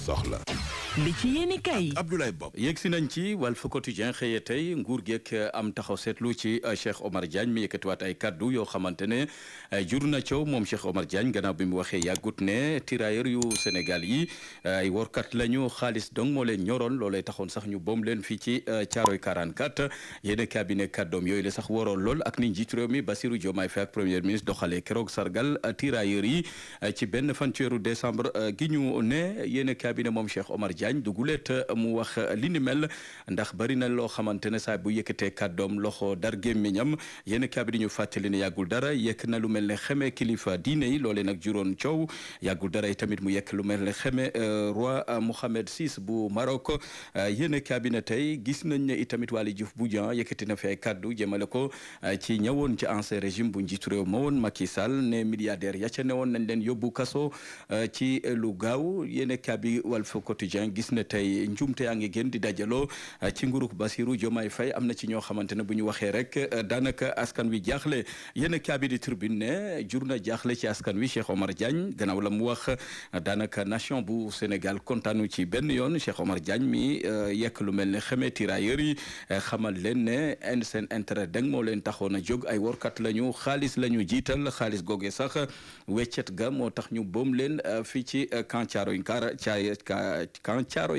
soxla. li ci yéeni kay Abdoulaye Bob yegg si nañ ci Walf Quotidien xëye tey nguur geek am taxaw seetlu ci Cheikh Omar Diagne mi yëkkatiwaat ay kaddu yoo xamante ne jur na coow moom Cheikh Omar Diagne gannaaw bi mu waxee yàggut ne tirailleurs yu Sénégal yi ay workat lañu xaalis dong moo leen ñoroon loolee taxoon sax ñu boom leen fii ci Thiaroye 44 yéen cabinet kàddoom yooyu la sax waroon lool ak ni njiitu réew mi Bassirou Diomaye Faye ak premier ministre doxalee keroog sargal tirailleurs yi ci benn fan ci weeru décembre gi ñu ne yéen cabinet moom Cheikh Omar Diagne duguleet mu wax li ni mel ndax bari na loo xamante ne saa bu yëkkatee kàddoom loxo dar gémmiñam yéen cabinet ñu fàttali ne yàggul dara yekk na lu mel ne xeme kilifa diine yi loolee nag juróon coow yàggul dara tamit mu yekk lu mel ne xeme roi Mohammed VI bu Maroc yéen cabinet tey gis nañ ne itamit Waly Diouf Bodian yëkkati na fi ay kàddu jëmale ko ci ñëwoon ci ancien régime bu njiitu réew ma woon Macky Sall ne milliardaire ya ca newoon nañ leen yóbbu kaso ci lu gaaw yéen cabinet Walf Quotidien gis ne tey njumte yaa ngi gën di dajaloo ci nguurug Bassirou Diomaye Faye am na ci ñoo xamante ne bu ñu waxee rek daanaka askan wi jaaxle yéen kaabi di Tribune ne jur na jaaxle ci askan wi Cheikh Omar Diagne gannaaw la mu wax daanaka nation bu Sénégal kontaanu ci benn yoon Cheikh Omar Diagne mi yekk lu mel ne xamee tirailleurs yi xamal leen ne seen intérêt deng moo leen taxoon a jóg ay workat lañu xaalis la ñu jiital xaalis googe sax weccet ga moo tax ñu boom leen fii ci camp Thiaroye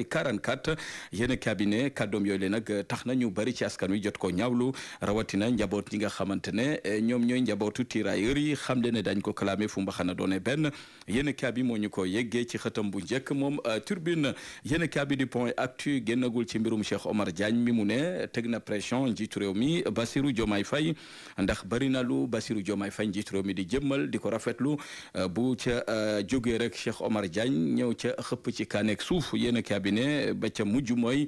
44 yéen cabinet kàddoom yooyu le nag tax na ñu bari ci askan wi jot ko ñaawlu rawatina njaboot ñi nga xamante ne ñoom ñooy njabootu tirailleurs yi xam le ne dañ ko clamé fu mbaxana doone benn yéen cabinet moo ñu ko yeggee ci xëtam bu njëkk moom Tribune yéen cabinet du point actu génnagul ci mbirum Cheikh Omar Diagne mi mu ne teg na pression njiitu réew mi Bassirou Diomaye Faye ndax bari na lu Bassirou Diomaye Faye njiitu réew mi di jëmmal di ko rafetlu bu ca jógee rek Cheikh Omar Diagne ñëw ca xëpp ci kaaneeg suuf yéen cabinet ba ca mujj mooy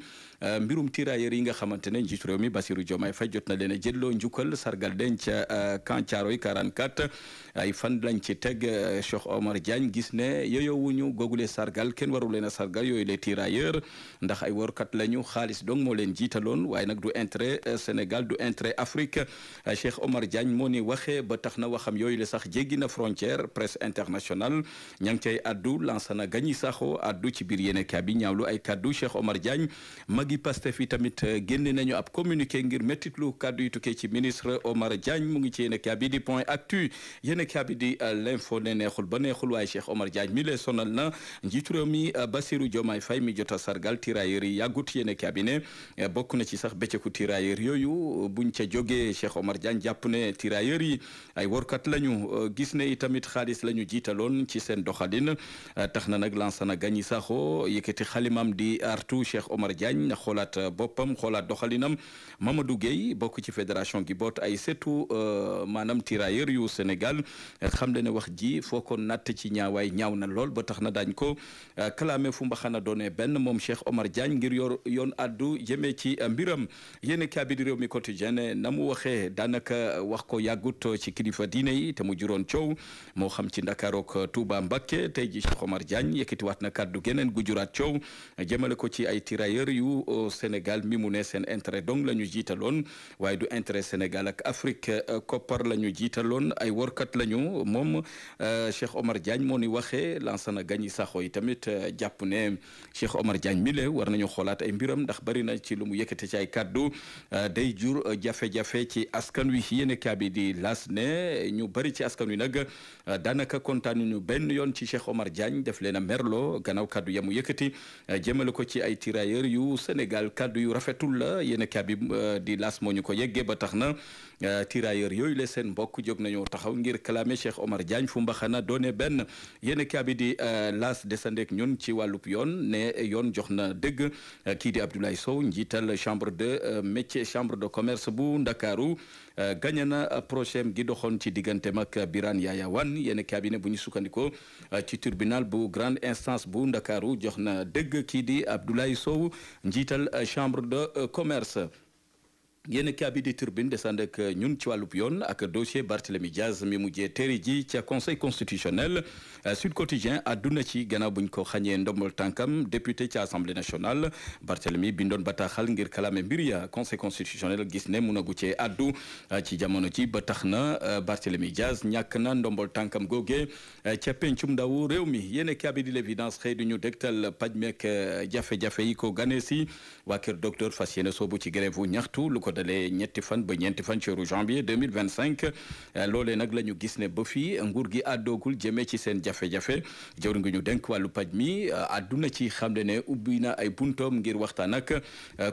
mbirum tirailleurs yi nga xamante ne njiitu réew mi Bassirou Diomaye Faye jot na leen a jëlloo njukkal sargal den ca camp Thiaroye 44 ay fan lañ ci teg Cheikh Omar Diagne gis ne yooyowuñu googule sargal kenn waru leen a sargal yooyu les tirailleurs ndax ay workat lañu xaalis donc moo leen jiitaloon waaye nag du intérêt Sénégal du intérêt Afrique Cheikh Omar Diagne moo ni waxee ba tax na waxam yooyu la sax jéggi na frontière presse internationale ña ngi cay addu Lansana Gagny Sakho addu ci biir yéene kaa bi ñaawlu ay kaddu Cheikh Omar Diagne magi Pastef yi tamit génne nañu ab communiqué ngir mettitlu kaddu yu tukkee ci ministre Omar Diagne mu ngi ci yéene kaa bi di point actu yéene kaa bi di l'info ne neexul ba neexul waaye Cheikh Omar Diagne mi lee sonal na njiitu réew mi Bassirou Diomaye Faye mi jot a sargal tirailleurs yi yàggut yéene kaa bi ne bokk na ci sax bëccëgu tirailleurs yooyu buñ ca jógee Cheikh Omar Diagne jàpp ne tirailleurs yi ay workat lañu gis ne itamit xaalis lañu jiitaloon ci seen doxalin tax na nag Lansana Gagny Sakho yëkkati xalimam di artu Cheikh Omar Diagne na xoolaat boppam xoolaat doxalinam Mamadou Gueye bokk ci fédération gi boot ay setu maanaam tirailleurs yu Sénégal xam le ne wax ji foo ko natt ci ñaawaay ñaaw na lool ba tax na daañ ko clamé fu mbaxana doone benn moom Cheikh Omar Diagne ngir yoon addu jëmee ci mbiram yéen kaabi di réew mi quotidien na mu waxee daanaka wax ko yàggut ci kilifa diine yi te mu juróon coow moo xam ci Ndakaaru ak Touba Mbacké tey ji Cheikh Omar Diagne yëkkatiwaat na kaddu geneen gu juraat coow jëmale ko ci ay tirailleurs yu Sénégal mi mu ne seen intérêt donc la ñu jiitaloon waaye du intérêt Sénégal ak Afrique koppar la ñu jiitaloon ay workat la ñu moom Cheikh Omar Diagne moo ni waxee Lansana Gagny Sakho yi tamit jàpp ne Cheikh Omar Diagne mi le war nañu xoolaat ay mbiram ndax bari na ci lu mu yëkkate ci ay kaddu day jur jafe-jafe ci askan wi yéen kaabi di las ne ñu bari ci askan wi nag daanaka kontaanu ñu benn yoon ci Cheikh Omar Diagne def leen a merloo gannaaw kaddu yamu yëkkati jëmale ko ci ay tirailleurs yu Sénégal kaddu yu rafetul la yéen kaabi di las moo ñu ko yeggee ba tax na tirailleurs yooyu la seen mbokk jóg nañoo taxaw ngir clamé Cheikh Omar Diagne fu mbaxana doone benn yéen kaabi di las desandeek ñun ci wàllub yoon ne yoon jox na dëgg kii di Abdoulaye Sow njiital chambre de métier chambre de commerce bu Ndakaaru gagné na procès gi doxoon ci digganteem ak Birane Yaya Wane yéen cabinet bu ñu sukkandikoo ci tribunal bu grande instance bu Ndakaaru jox na dëgg kii di Abdoulaye Sow njiital chambre de commerce yéen kaabi di turbine descend ak ñun ci wàllub yoon ak dossier Barthélémy Diaz mi mujjee teeri ji ca conseil constitutionnel Sud Quotidien àdduna ci gannaaw buñ ko xañee ndombal tànkam député ci assemblée nationale Barthélémy bindoon bataaxal ngir kalaame mbir ya conseil constitutionnel gis ne mun a gu cee addu ci jamono ji ba tax na Barthélémy Diaz ñàkk na ndombal tànkam googe ca pencum ndaw réew mi yéen kaabi di l'évidence xëy du ñu dégtal paj meek jafe-jafe yi ko gane si waa kër docteur fas yéene soobu ci grève wu ñaxtu lu ko dalee ñetti fan ba ñeenti fan ci weeru janvier 2025 loolee nag la ñu gis ne ba fii nguur gi àddoogul jëmee ci seen jafe-jafe jawri ngi ñu denk wàllu paj mi àdduna ci xam ne ubbi na ay buntoom ngir waxtaan ak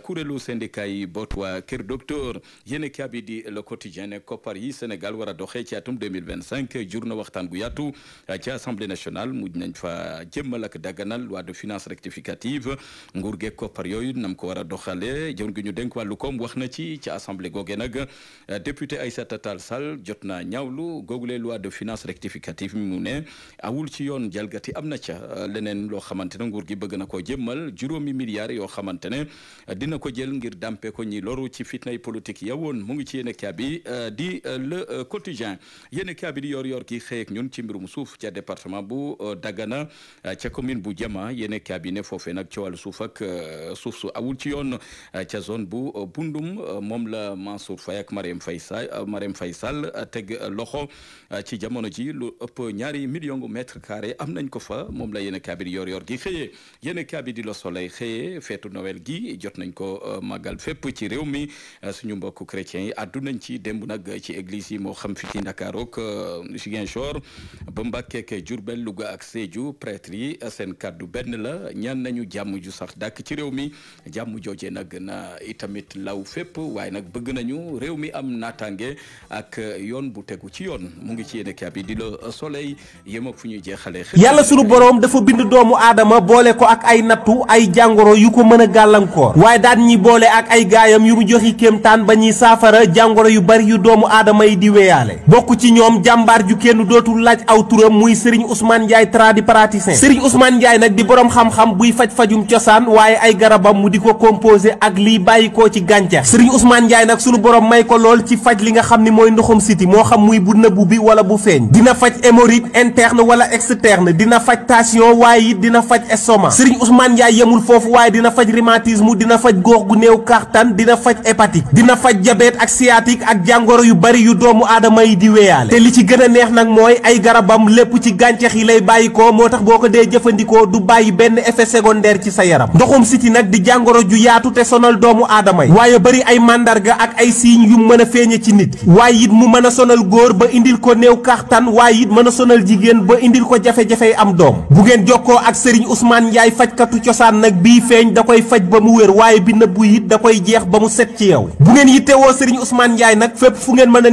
kuréelu syndicat yi boot waa kër docteur yéen kaabi di le quotidien ne koppar yi Sénégal war a doxee ci atum 2025 jur na waxtaan gu yaatu ci assemblée nationale mujj nañ fa jëmmal ak daganal loi de finances rectificative nguur geeg koppar yooyu nam ko war a doxalee jawri ngi ñu denk wàllu koom wax na ci assemblée googe nag député Aïssata Tall Sall jot na ñaawlu googule loi de finances rectificative mi mu ne awul ci yoon jalgati am na ca leneen loo xamante ne nguur gi bëgg na ko jëmmal juróomi milliards yoo xamante ne dina ko jël ngir dampe ko ñi loru ci fitnay politique ya woon mu ngi ci yéen kaabi di le quotidien yéen kaabi di yor gi xëy ak ñun ci mbirum suuf ca département bu Dagana ca commune bu Jama yéen kaabi ne foofee nag ci wàllu suuf ak suuf su awul ci yoon ca zone bu Bundum moom la Mansour Faye ak Marème Faye Sall teg loxo ci jamono ji lu ëpp 2 millions de mètres carrés am nañ ko fa moom la yéen kaabi di yor gi xëyee yéen kaabi di Le Soleil xëyee feetu Noël gi jot nañ ko màggal fépp ci réew mi suñu mbokku chrétiens yi àddu nañ ci démb nag ci église yi moo xam fi ci Ndakaaru ak Ziguinchor ba Mbacké ak Diourbel Louga ak Sédhiou prêtre yi seen kàddu benn la ñaan nañu jàmm ju sax dàkk ci réew mi jàmm joojee nag na itamit law fépp waaye nag bëgg nañu réew mi am naataange ak yoon bu tegu ci yoon mu ngi ci yéen kaabi di Le Soleil yem ak fu ñuy jeexalee. yàlla sunu boroom dafa bind doomu aadama boole ko ak ay nattu ay jàngoro yu ko mën a gàllankoor waaye daan ñi boole ak ay gaayam yu mu joxi kéemtaan ba ñuy saafara jàngoro yu bari yu doomu aadama yi di weyaale bokk ci ñoom jàmbaar ju kenn dootul laaj aw turam muy Serigne Ousmane Ndiaye tradipraticien Serigne Ousmane Ndiaye nag di boroom xam-xam buy faj-fajum cosaan waaye ay garabam mu di ko composé ak liy bàyyi koo ci gàncax Serigne Ousmane Ndiaye nag sunu borom may ko lool ci faj li nga xam ni mooy ndoxum siti moo xam muy bu nëbbu bi wala bu feeñ dina faj hémorroïde interne wala externe dina faj tension waaye it dina faj estomac Serigne Ousmane Ndiaye yemul foofu waaye dina faj rhumatisme dina faj góox gu néew kàttan dina faj hépatique dina faj diabète ak sciatique ak jàngoro yu bari yu doomu aadama yi di weyaale te li ci gën a neex nag mooy ay garabam lépp ci gàncax yi lay bàyyi ko moo tax boo ko dee jëfandikoo du bàyyi benn effet secondaire ci sa yaram ndoxum siti nag di jàngoro ju yaatu te sonal doomu aadama yi waaye bari ay mandarga ak ay signes yu mën a feeñe ci nit waaye it mu mën a sonal góor ba indil ko néew kàttan waaye it mën a sonal jigéen ba indil ko jafe-jafey am doom bu ngeen jokkoo ak Serigne Ousmane Ndiaye fajkatu cosaan nag bii feeñ da koy faj ba mu wér waaye bi nëbbu it da koy jeex ba mu set ci yow bu ngeen yittewoo Serigne Ousmane Ndiaye nag fépp fu ngeen mën a